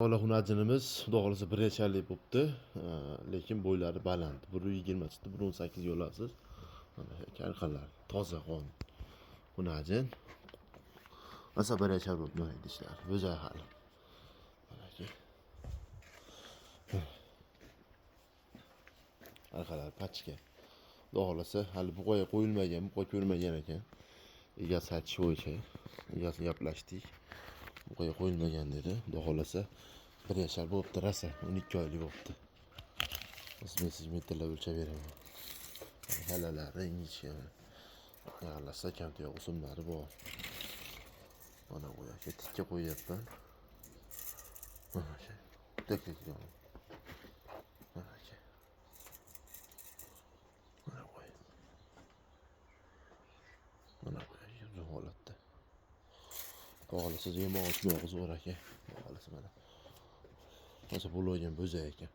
Bola xunajinimiz, xudo xohlasa, 1 yasharlik bo'libdi, lekin bo'ylari baland, 1,20 chiqdi, 1,18 ga olasiz. Mana arqonlar toza qon xunajin. Rosa 1 yashar bo'libdi, mana idishlar bo'zay hali. Mana aka. Arqalari pachka. Xudo xohlasa, hali buqaga qo'yilmagan, buqa ko'rmagan ekan. Egasi aytishi bo'yicha, egasi gaplashdik. Buqaga qo'yilmagan dedi. Xudo xohlasa, 1 yashar bo'libdi rosa, 12 oylik bo'libdi. Hozir men sizga metrlab o'lchab beraman. Kalalari ingichka. Yaqinlashsa kam tuyoq o'simlari bor. Mana bu aka, tikka qo'yyapman. Mana aka. Tikka. Mana aka. Mana qo'y. Mana bu aka, uzun holatda. Xudo xohlasa, yemog'i zo'r aka. Xudo xohlasa, mana. Rosa bo'lgan bo'zay ekan.